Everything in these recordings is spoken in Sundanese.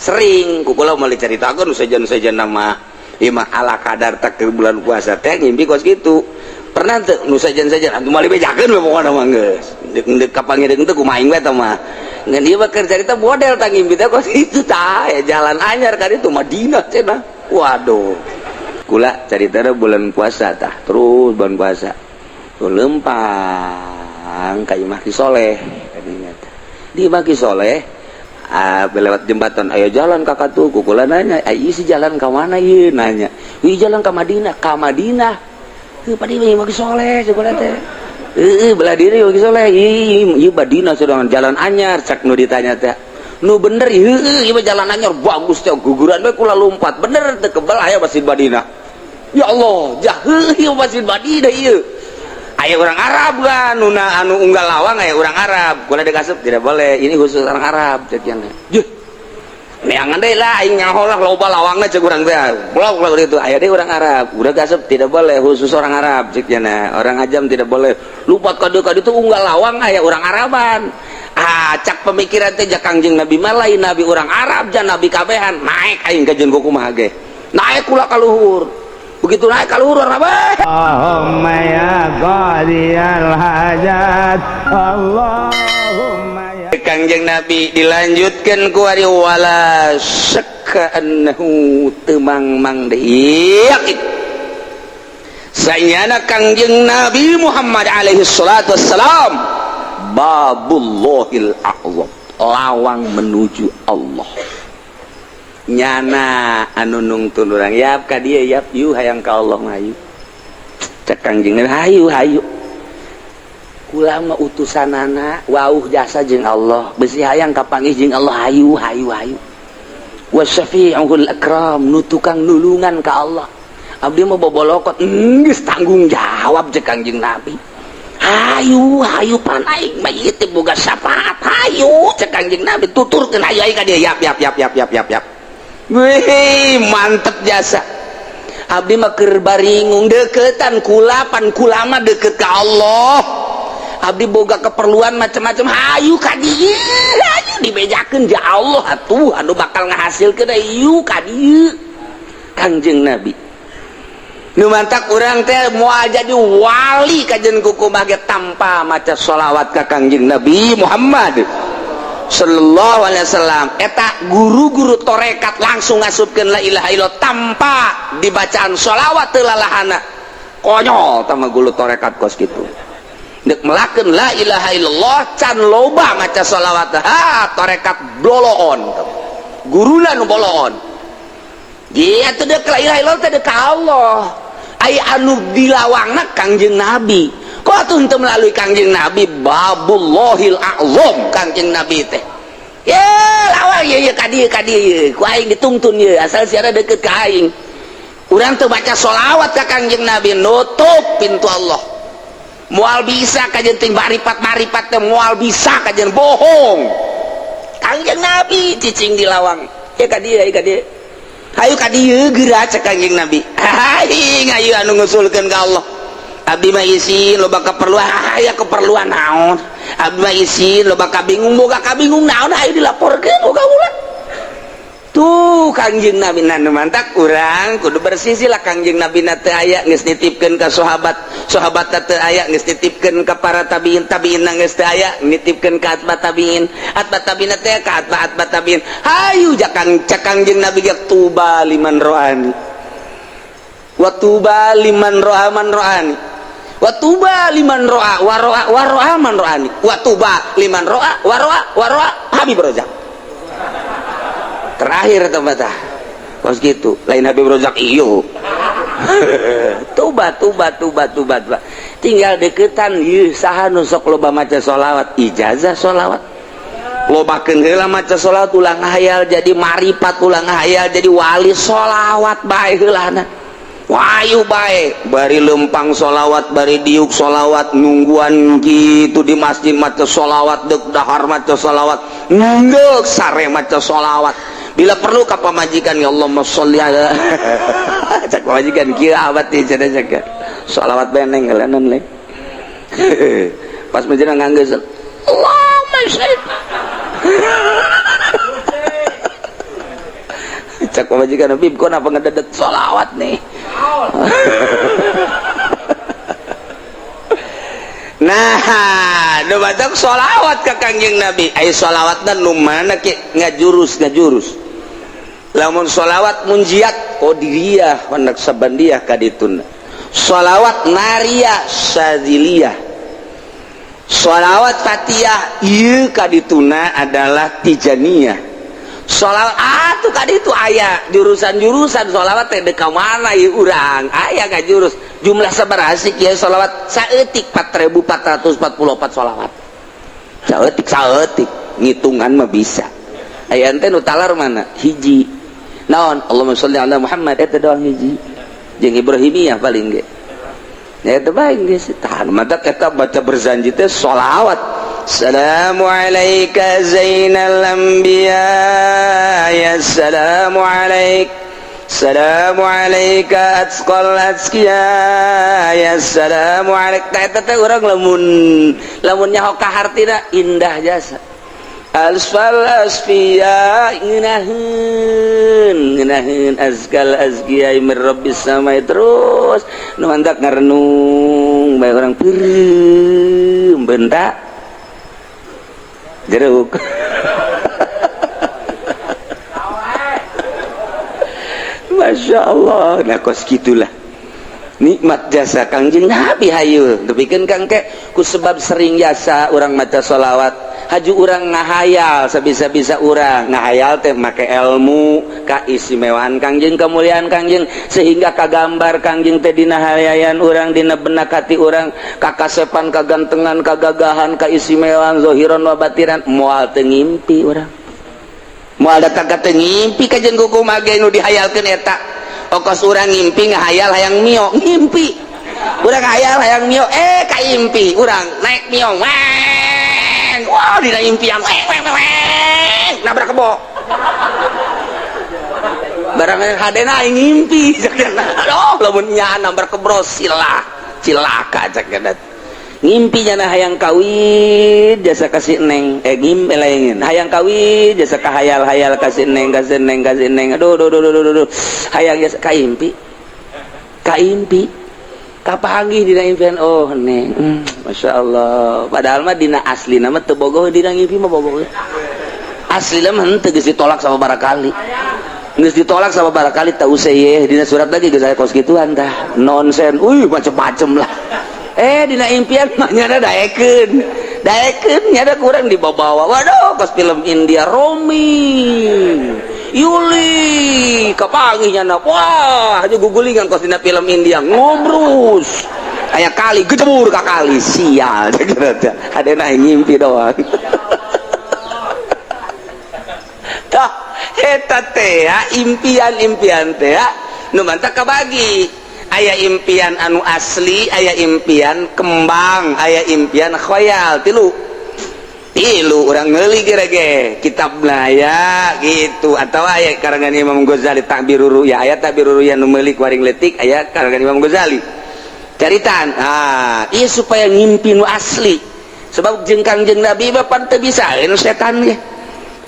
Sering ku kula moal dicaritakeun sejen-sejen nama ieu mah ala kadar tak ke bulan puasa teh ngimpi kos kitu. Pernah teu nu sejen-sejen atuh moal dibejakeun we pokona mah geus. Deuk kapanggih deuk teu kumaha aing we tah mah. Ngan ieu mah keur carita model tah ngimpi teh kos kitu tah ya jalan anyar ka ditu Madinah cenah. Waduh. Kula carita bulan puasa tah terus bulan puasa. Tuh lempang ka imah Ki Soleh kadinya teh. Di imah Ki Soleh lewat jembatan aya jalan ka katu ku kula nanya, "Ai isi jalan ka mana ieu?" Nanya. "Ieu jalan ka Madinah, ka Madinah." Heuh padi imah Ki Soleh cek kula teh. Heeh belah diri imah Ki Soleh. Ieu Madinah sedang jalan anyar cek nu ditanya teh. Nu bener heueuh ieu jalan anyar bagus teh guguran we kula lompat. Bener teu kebel aya Masjid Madinah. Ya Allah, jah heueuh ieu Masjid Madinah ieu. Aya orang Arab kan nuna anu unggal lawang aya orang Arab. Kula dikasup tidak boleh, ini khusus orang Arab cek nya. Juh. Neangan deui lah aing nyaho lah loba lawangna cek urang teh. Blok lah itu aya deui orang Arab. Udah kasup tidak boleh khusus orang Arab cek nya. Orang ajam tidak boleh. Lupat kade kade itu unggal lawang aya orang Araban. Ah cak pemikiran teh ja Kangjeng Nabi mah lain nabi orang Arab jan nabi kabehan. Naik aing ka jeung kumaha ge. Naik kula ka luhur. Begitu naik ka luhur apa? Allahumma ya qadiyal hajat Allahumma ya Kangjeng Nabi dilanjutkan ku ari wala syakka annahu temang-mang deui yakin. Sanyana Kangjeng Nabi Muhammad alaihi salatu wassalam babullahil a'zam, lawang menuju Allah. Nyana anu nungtun urang yap ka dieu yap yu hayang ka Allah hayu. Cek Kangjeng Nabi hayu hayu. Kula mah utusanana wauh jasa jeung Allah, besi hayang kapanggih jeung Allah hayu hayu hayu. Wasyafi'ul akram nu tukang nulungan ka Allah. Abdi mah bobolokot geus tanggung jawab cek Kangjeng Nabi. Hayu hayu pan aing mah ieu teh boga syafaat hayu cek Kangjeng Nabi tuturkeun hayu aing ka dieu yap yap yap yap yap yap yap. Wih mantep jasa. Abdi mah keur baringung deketan kula pan kula mah deket ka Allah. Abdi boga keperluan macam-macam hayu ka dieu hayu dibejakeun ja Allah atuh anu bakal ngahasilkeun hayu ka dieu. Kangjeng Nabi nu mantak urang teh moal jadi wali kajen kukumaha ge tanpa maca sholawat ka Kangjeng Nabi Muhammad sallallahu alaihi wasallam. Eta guru-guru torekat langsung ngasupkeun la ilaha illallah tanpa dibacaan sholawat teu lalahana. Konyol tah mah guru torekat kos kitu. Deuk melakeun la ilaha illallah can loba maca sholawat ha torekat bloloon. Guruna nu boloon. Dia tuh deuk la ilaha illallah teh deuk ka Allah. Ai anu dilawangna Kangjeng Nabi. Kok atuh henteu melalui Kangjeng Nabi babullahil a'zam Kangjeng Nabi teh. Ye lawang ye ye ka dieu ka dieu ye. Ku aing dituntun ye asal siara deukeut ka aing. Urang teu baca sholawat ka Kangjeng Nabi nutup pintu Allah. Moal bisa kajen ting maripat-maripat teh moal bisa kajen bohong. Kangjeng Nabi cicing di lawang. Ye ka dieu ye ka dieu. Hayu ka dieu geura cek Kangjeng Nabi. Aing hayu anu ngusulkeun ka Allah. Abdi mah isin loba keperluan, aya keperluan naon? Abdi mah isin loba kabingung, boga kabingung naon hayu dilaporkeun boga ulah. Tuh Kangjeng Nabi nu mantak urang kudu bersisi lah Kangjeng Nabi na teu aya geus nitipkeun ka sahabat, sahabat teu aya geus nitipkeun ka para tabiin, tabiin geus teu aya nitipkeun ka atba tabiin, atba tabiin teh ka atba atba tabiin. Hayu jakang cek Kangjeng Nabi ge tuba liman rohani. Wa tuba liman ro'a man ro'ani. Wa tuba liman ro'a wa ro'a wa ro'a man ro'ani. Wa tuba liman ro'a wa ro'a wa ro'a Habib Rozak. Terakhir tempat tah. Kos gitu, lain Habib Rozak iyo. Tuba tuba tuba tuba tuba. Tinggal deketan ieu saha nu sok loba maca sholawat, ijazah sholawat. Lobakeun heula maca sholawat ulah ngahayal jadi maripat ulah ngahayal jadi wali sholawat bae heulana. Wayu bae bari lempang sholawat bari diuk sholawat nungguan gitu di masjid maca sholawat deuk dahar maca sholawat ngeuk sare maca sholawat bila perlu ka pamajikan ya Allahumma sholli ala cak pamajikan kieu abad teh cenah cak sholawat beneng heulanan le pas menjelang nganggeus Allahumma sholli Cek pamajikan, "Bib, kok kenapa ngededet sholawat nih?" Nah, nu baca sholawat ka Kangjeng Nabi. Ayo sholawatna nu mana ke ngajurus ngajurus. Lamun sholawat munjiat qadiriyah wa naqsabandiyah kadituna. Sholawat nariyah syadziliyah. Sholawat fatiyah ieu kadituna adalah tijaniyah. Sholawat atuh kaditu aya jurusan-jurusan sholawat teh deuk ka mana ieu urang aya ngajurus. Jumlah sabaraha sih kieu sholawat saeutik 4444 sholawat. Saeutik saeutik ngitungan mah bisa. Aya ente nu talar mana? Hiji. Naon? Allahumma sholli ala Muhammad eta doang hiji. Jeung Ibrahimiyah paling ge. Ya eta bae geus tahan mata eta baca berzanji teh sholawat. Assalamu alayka zainal anbiya ya assalamu alaik assalamu alayka atqal atqiya ya assalamu alaik. Eta teh urang lamun lamun nyaho ka hartina indah jasa. Asfal asfiya ngeunaheun ngeunaheun azkal azkiya mir rabbis samai terus nu mantak ngarenung bae urang peureum bentak jeruk. Masya Allah, nah kos gitulah nikmat jasa Kangjeng Nabi hayu. Depikeun Kang ke ku sebab sering jasa urang maca sholawat, haju urang ngahayal sabisa-bisa urang ngahayal teh make ilmu kaistimewaan Kangjeng, kemuliaan Kangjeng, sehingga kagambar Kangjeng teh dina hayayan urang, dina benak hati urang, kakasepan, kagantengan, kagagahan, kaistimewaan zahiran wa batiran. Moal teu ngimpi urang, moal datang ka teu ngimpi kajen kumaha ge nu dihayalkeun eta. Okos urang ngimpi ngahayal hayang mio, ngimpi urang hayal hayang mio, kaimpi urang naik mio, weng, wah dina impian weng weng weng nabrak kebo barang hadena aing ngimpi cek. Aduh, lamun nyaan nabrak kebo silah cilaka cek. Ngimpi nyana hayang kawin jasa kasih neng, ngimpi lain hayang kawin jasa kahayal-hayal kasih neng kasih neng kasih neng, aduh aduh aduh aduh aduh hayang jasa kaimpi kaimpi kapanggih dina impian, oh neng, Masya Allah. Padahal mah dina asli nama teu bogoh, dina ngimpi mah bogoh. Asli mah henteu, geus ditolak sama barakali, geus ditolak sama barakali, tak usah ye dina surat lagi geus aya kos kituan tah nonsen, uy macem-macem lah. Dina impian mah nyana daekeun daekeun nyana kurang dibawa-bawa, waduh kos film India Romi Yuli kapanggih nyana, wah aja gugulingan kos dina film India ngobrus aya kali gejebur ka kali sial. Hadena ngimpi doang. Tah eta teh impian-impian teh nu mantak kabagi. Aya impian anu asli, aya impian kembang, aya impian khoyal, tilu tilu urang ngeuli ge kitabna aya gitu. Atau aya karangan Imam Ghazali Ta'birur Ru'ya, aya Ta'birur Ru'ya nu meulik waring leutik, aya karangan Imam Ghazali caritaan. Ah ieu supaya ngimpi nu asli, sebab jeung Kangjeng Nabi mah pan teu bisaeun setan ge,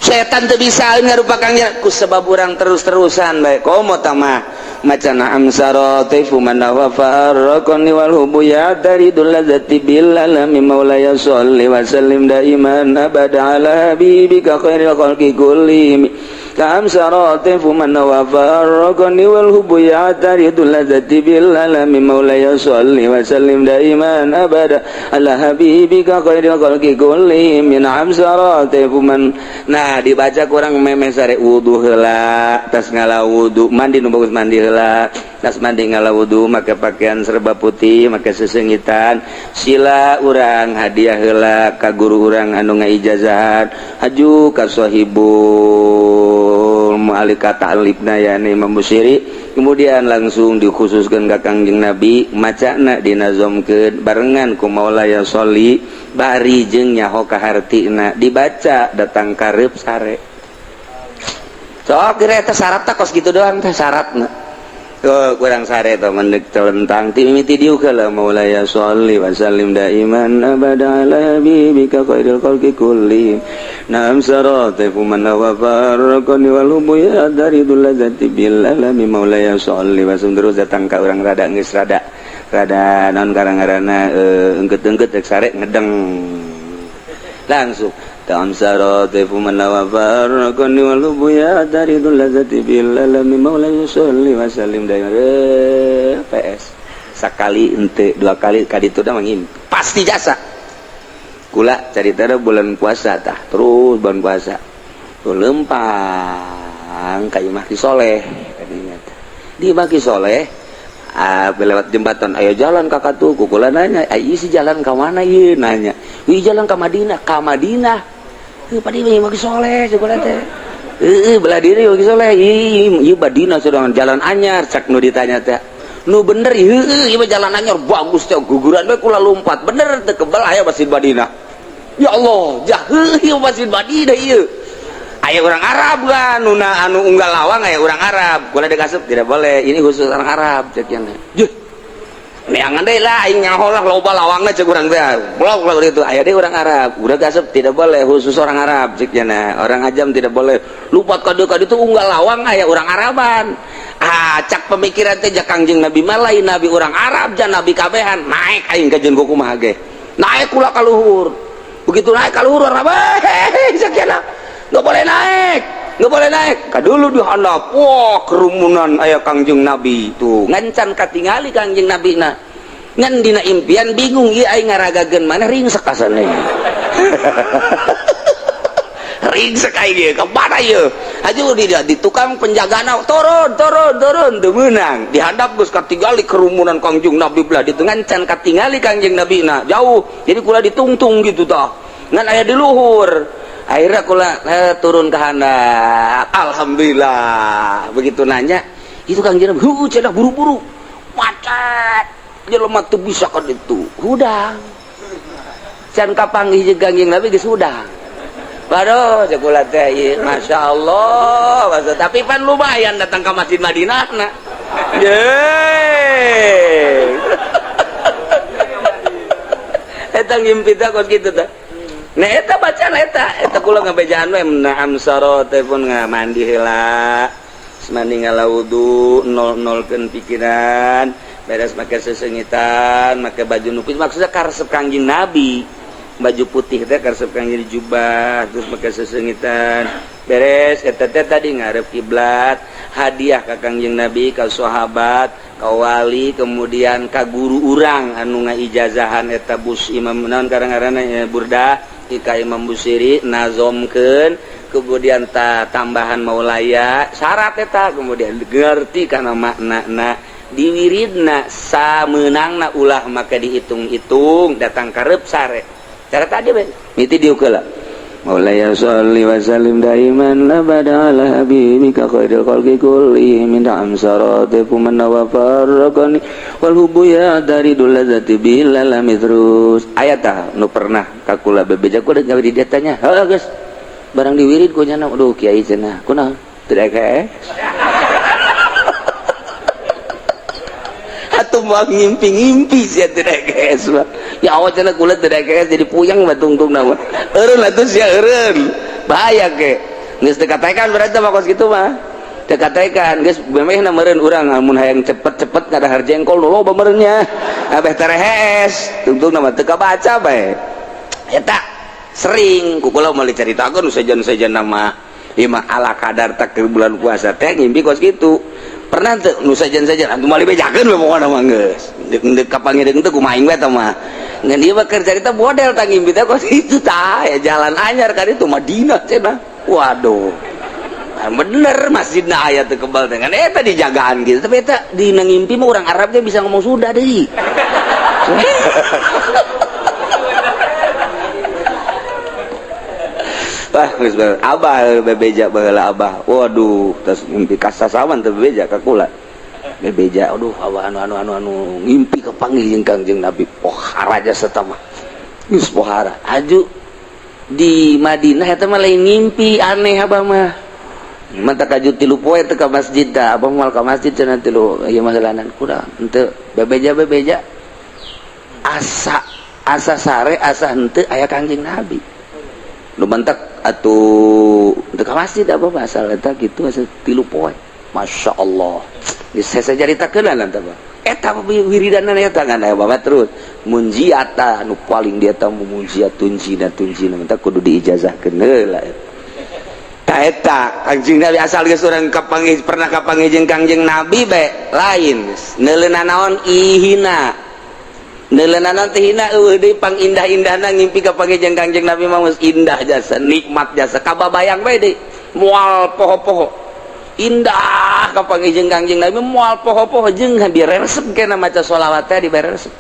setan teu bisaeun ngarupa Kangjeng ku sebab urang terus-terusan bae komo tamah macana amsaratifu man wa farraqani wal hubu ya taridul ladzati bil alami maulaya sholli wa sallim daiman abada ala habibika khairil khalqi kullihim. Amsaratifu man wa farraqani wal hubu ya taridul ladzati bil alami maulaya sholli wa sallim daiman abada ala habibika khairil khalqi kullihim. Min amsaratifu man. Nah dibaca kurang memeh sare wudu heula, tas ngala wudu mandi nu bagus mandi heula, tas mandi ngala wudu make pakaian serba putih, make sesengitan, sila urang hadiah heula ka guru urang anu ngaijazahan, haju ka sahibul mu'alika ta'libna yani Imam Busyiri, kemudian langsung dikhususkan ka Kangjeng Nabi, macana dinazomkeun barengan ku maulaya sholli bari jeung nyaho ka hartina dibaca datang kareup sare. Sok kira eta syaratna kos gitu doang teh syaratna. Tuh, kurang sare tuh mendek telentang ti mimiti diuk lah maulaya sholli wa sallim daiman abada ala habibika khairil khalqi kullihim nam saratifu man wa farqani wal hubu ya daridul ladzati bil alami maulaya sholli wa sallim. Terus datang ka urang rada geus rada rada naon karang-karana engket-engket rek sare ngedeng langsung tam saratifu man wa farqani wal hubu ya daridul ladzati bil alami maulaya sholli wa sallim daiman. PS sakali ente dua kali kaditu da mangim pasti jasa kula carita bulan puasa tah terus bulan puasa tuh lempang ka imah Ki Soleh kadinya di imah Ki Soleh lewat jembatan ayo jalan kakak tuh kukula nanya ayo isi jalan ke mana ieu nanya wih jalan ke Madinah ka Madinah heuh padi imah Ki Soleh kula teh heuh belah diri imah Ki Soleh ieu Madinah sedang jalan anyar cak nu ditanya teh nu bener heuh ieu jalan anyar bagus teh guguran we kula lompat bener teu kebal aya Masjid Madinah ya Allah jah heuh ieu Masjid Madinah ieu aya urang Arab kan nuna anu unggal lawang aya urang Arab kula dikasup tidak boleh ini khusus orang Arab cek nya juh neangan deui lah aing nyaho lah loba lawangna cek urang teh blok lah itu aya deui urang Arab udah kasup tidak boleh khusus orang Arab cek nya orang ajam tidak boleh lupat ka dieu itu unggal lawang aya urang Araban ah cak pemikiran teh ja Kangjeng Nabi mah lain nabi urang Arab jan nabi kabehan naik aing ka jeung kumaha ge naik kula ka luhur begitu naik ka luhur Arab cek nya nggak boleh naik nggak boleh naik kadulu di handap wah kerumunan aya Kangjeng Nabi tuh ngancan katingali Kangjeng Nabi na ngan dina impian bingung ieu aing ngaragageun mana ringsek asana ringsek aing ieu ka mana ieu aju di tukang penjagana turun turun turun teu meunang di handap geus katingali kerumunan Kangjeng Nabi belah ditu ngancan katingali Kangjeng Nabi na jauh jadi kula ditungtung gitu tah ngan aya di luhur akhirnya kula turun ke handap alhamdulillah begitu nanya itu Kangjeng Nabi heuh cenah buru-buru macet jelema teu bisa kan itu hudang can kapanggih jeung Kangjeng Nabi geus hudang waduh cek kula teh ieu masyaallah tapi pan lumayan datang ke Masjid Madinah na ye eta ngimpi teh kos kitu teh. Nah eta bacaan eta eta kula ngabejaan we naam saro teh pun ngamandi heula mandi ngala wudu nol-nolkeun pikiran beres make sesengitan make baju nu maksudnya karesep Kangjeng Nabi baju putih teh karesep Kangjeng jubah terus make sesengitan beres eta teh tadi ngarep kiblat hadiah ka Kangjeng Nabi ka sahabat ka wali kemudian ka guru urang anu ngaijazahan eta bus imam naon karang-karangna burdah ka Imam Busiri nazomkeun kemudian ta tambahan maulaya syarat eta kemudian ngerti kana maknana diwiridna samenangna ulah maka dihitung-hitung datang karep sare cara tadi we miti diuk heula maulaya sholli wa sallim daiman abada ala habibika khairil khalqi kullihim min amsaratifu man wa farraqani wal hubbu ya daridul ladzati bil alami terus aya tah nu pernah ka kula bebeja ku gawe di dieu tanya heuh geus barang diwirid ku nya aduh kiai cenah kunaon teu daek atuh moal ngimpi-ngimpi sia teu daek ya Allah cenah kula teu daek jadi puyeng mah tungtungna mah eureun atuh sia eureun bahaya ge geus teu kataekan berarti mah kos kitu mah teu kataekan geus memehna meureun urang amun hayang cepet-cepet ngadahar jengkol nu loba meureunnya abeh terehes tungtungna mah teu kabaca bae eta sering ku kula moal dicaritakeun sejen-sejen nama ieu mah ala kadar tak ke bulan puasa teh ngimpi kos kitu pernah teu nu sejen-sejen antum moal dibejakeun we pokona mah geus deuk kapanggih deuk teu kumaha aing we tah mah ngan ieu mah keur carita model tah ngimpi teh kos kitu tah ya jalan anyar ka ditu Madinah cenah waduh bener masjidna aya teu kebal teh ngan eta dijagaan gitu tapi eta dina ngimpi mah urang Arab teh bisa ngomong Sunda deui wah geus abah bebeja baheula abah waduh tas ngimpi kasasawan teu bebeja ka kula bebeja aduh abah anu ngimpi kapanggih jeung Kangjeng Nabi pohara jasa mah geus pohara aju di Madinah eta mah lain ngimpi aneh abah mah Mata kaju 3 poe teu ka masjid tah. Abah moal ka masjid cenah, tilu ieu maheulanana kurang henteu bebeja bebeja, asa asa sare asa henteu aya Kangjeng Nabi nu mantak atuh teu ka masjid. Abah asal eta kitu, asa 3 poe. Masya Allah, geus saya caritakeun lah eta mah. Eta wiridanan eta ngan aya babat terus munjiata anu paling dia tahu munjiat tunjina tunjina, menta kudu diijazahkeun heula ta eta Kangjeng Nabi. Asal geus urang kapanggih, pernah kapanggih jeung Kangjeng Nabi bae, lain neuleuna naon ihina, neuleuna naon teh hina, eueuh deui pangindah-indahna. Ngimpi kapanggih jeung Kangjeng Nabi mah geus indah jasa, nikmat jasa, kababayang bae deui, moal poho-poho indah kapanggih jeung Kangjeng Nabi, moal poho-poho. Jeung diresep kena maca sholawat teh, dibere resep.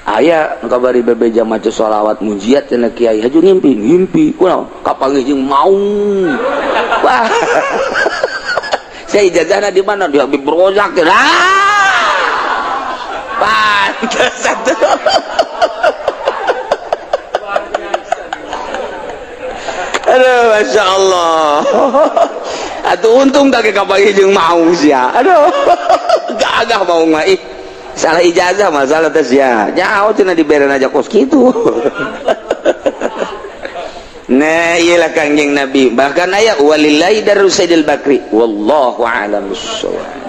Aya nu kabari bebeja maca sholawat munjiat cenah kiai, haju ngimpi ngimpi kunaon kapanggih jeung maung. Wah, saya ijazahna di mana? Di Habib Rozak. Ah, pantes atuh. Aduh, masya Allah. Atuh untung tak kapanggih jeung maung sia. Aduh, gagah maung mah. Ih, salah ijazah masalah teh sia. Nyaho cenah dibere aja kos kitu. Nah, iyalah Kangjeng Nabi. Bahkan aya walillahi darul Sayyidil Bakri. Wallahu a'lam bissawab.